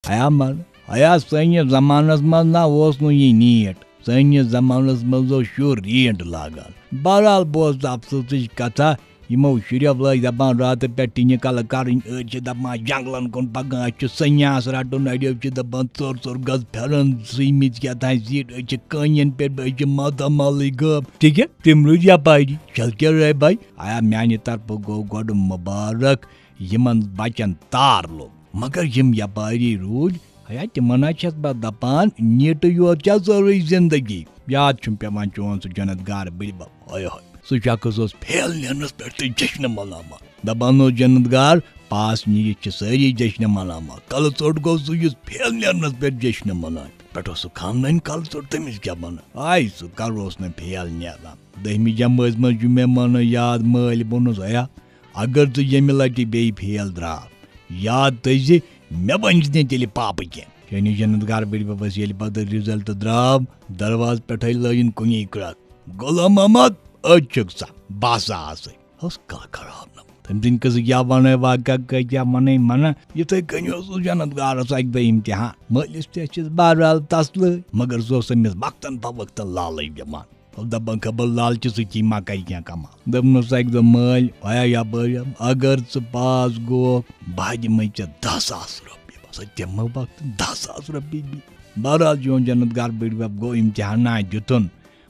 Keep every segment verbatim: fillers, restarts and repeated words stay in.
ہیا مگر، ہیا سٲنِس زمانس منٛز نہ اوس نہٕ یہِ نیٖٹ۔ سٲنِس زمانس منٛز اوس شُر ریٖنٹ لاگان۔ بہرحال، بہٕ اوسُس افسوسٕچ کتھا، یِمو شُریو لٲگۍ دپان راتہٕ پٮ۪ٹھ ٹِنہِ کلہٕ کرٕنۍ، أڑۍ چھِ دپان جنگلن کُن پکان، أسۍ چھِ سنیاس رٹُن، اڑیو چھِ دپان ژوٚر ژوٚر گٔژھ پھرن سُومٕتۍ کیٛاہ تام زیٖٹھ، أسۍ چھِ کٲنین پٮ۪ٹھ، أسۍ چھِ ماتامالٕے غٲب۔ تِکیٛاہ تِم روٗدۍ یپٲری، چھل کیٛاہ رٲے بھاے؟ آیا میانہِ طرفہٕ گوٚو گۄڈٕ مُبارک یِمن بچن تار لوٚگ، مگر یِم یپٲری روٗدۍ، ہیا تِمن ہا چھَس بہٕ دپان، نیٖٹٕے یوت چھا سٲرٕے زندگی؟ یاد چھُم پٮ۪وان چون سُہ جنت گار بٕڈِبب، ہاے ہاے۔ سُہ شخص اوس فیل نیرنس پٮ۪ٹھ تہِ جشن مناوان۔ دپان اوس جنت گار، پاس نیٖرِتھ چھِ سٲری جشن مناوان۔ کلہٕ ژوٚٹ گوٚو سُہ یُس فیل نیرنس پٮ۪ٹھ جشن مناوِ۔ پٮ۪ٹھ اوس سُہ خاندٲنۍ کلہٕ ژوٚٹ، تٔمِس کیٛاہ ونہٕ؟ آے سُہ کلہٕ اوس نہٕ فیل نیران۔ دٔہمہِ جمٲژ منٛز چھُ مےٚ مانان یاد، مٲلۍ ووٚنُس، ہیا اگر ژٕ ییٚمہِ لٹہِ بیٚیہِ فیل درٛاکھ، یاد تھٲیزِ، مےٚ ؤنۍ زِ نہٕ تیٚلہِ پاپہٕ کینٛہہ۔ چٲنِس جنت گار بٕڈِببس ییٚلہِ پتہٕ رِزلٹ درٛاو، دروازٕ پٮ۪ٹھَے لٲجِن کُنی کرٛکھ، "غلام محمد، أتۍ چھُکھ ژٕ، بہٕ ہسا آسَے۔" اوس کَلہٕ خراب نہ۔ تٔمۍ سٕنٛدۍ قٕصہٕ کیٛاہ وَنَے، واقعہ کیٛاہ وَنَے مَنہ۔ یِتھَے کٔنۍ اوس سُہ جنت گارَس اَکہِ دۄہ امتحان۔ مٲلِس تہِ چھِس بہرحال تَسلہٕ، مگر سُہ اوس أمِس وقتاً فوقتاً لالٕے دِوان۔ دپان خبر لالچہِ سۭتی ما کرِ کینٛہہ کمال۔ دوٚپنس اکہِ دۄہ، "مٲلۍ، ہیا یپٲرۍ، اگر ژٕ پاس گوکھ، بہٕ دِمے ژےٚ دَہ ساس رۄپیہِ۔" بس تمہِ وقتہٕ دَہ ساس رۄپیہِ دِ۔ بہرحال چون جنت گار بٕڈِبب گوٚو امتحانا دیُتُن،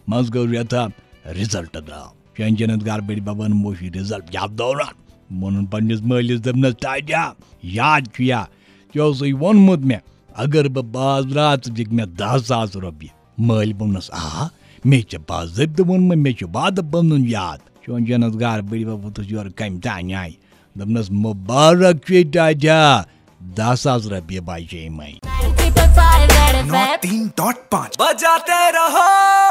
منٛز گوٚو رٮ۪تھا، رِزلٹ درٛاو۔ چٲنۍ جنت گار بٕڈِببن وُچھ یہِ رِزلٹ یتھ دوران۔ ووٚنُن پننِس مٲلِس، دوٚپنس، "ٹاٹیا، یاد چھُیا، ژےٚ اوسُے ووٚنمُت مےٚ، اگر بہٕ پاس درٛاس، ژٕ دِکھ مےٚ دَہ ساس رۄپیہِ۔" مٲلۍ ووٚننس، "آ، مےٚ چھِ باضٲبطہٕ ووٚنمُت، مےٚ چھُ وعدٕ پنُن یاد۔" چون جنت گار بٕڈِبب ووٚتھُس یورٕ کمہِ تانۍ آیہِ۔ دوٚپنس، "مُبارک چھُے ٹاٹیا، دَہ ساس رۄپیہِ بچے مےٚ۔" نو تین ڈاٹ پانچ بجاتے رہو۔